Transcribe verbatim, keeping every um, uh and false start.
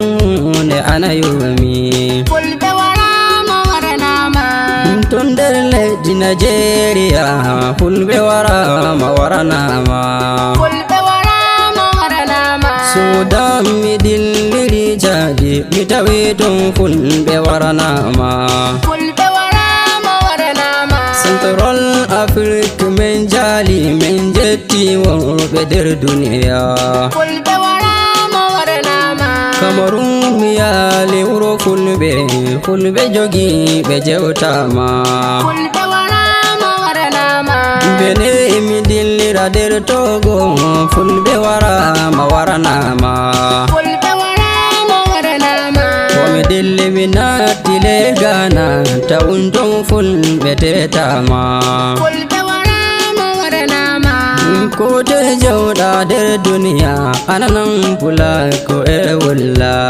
Nde ana yomi. Fulɓe waraama waranama. Ton nder leydi Najeriya, fulɓe waraama waranama. Fulɓe waraama waranama. Sudan mi dilliri Caadi, mi tawi ton fulɓe waranama. Fulɓe waraama waranama. Central Afrique men jaali, men jetti worɓe nder duniya. Fulɓe waraama waranama. Cameroun mi yaali wuro fulɓe, fulɓe jogi ɓe jewtama. Fulɓe waraama waranama. Benin mi dillira nder Togo, fulɓe waraama waranama. Fulɓe waraama waranama. Ko mi dilli mi natti le Ghana, tawun ton fulɓe tetama. Fulɓe waraama waranama. Ko te jawɗa nder duniya, ananan pula ko e wulla.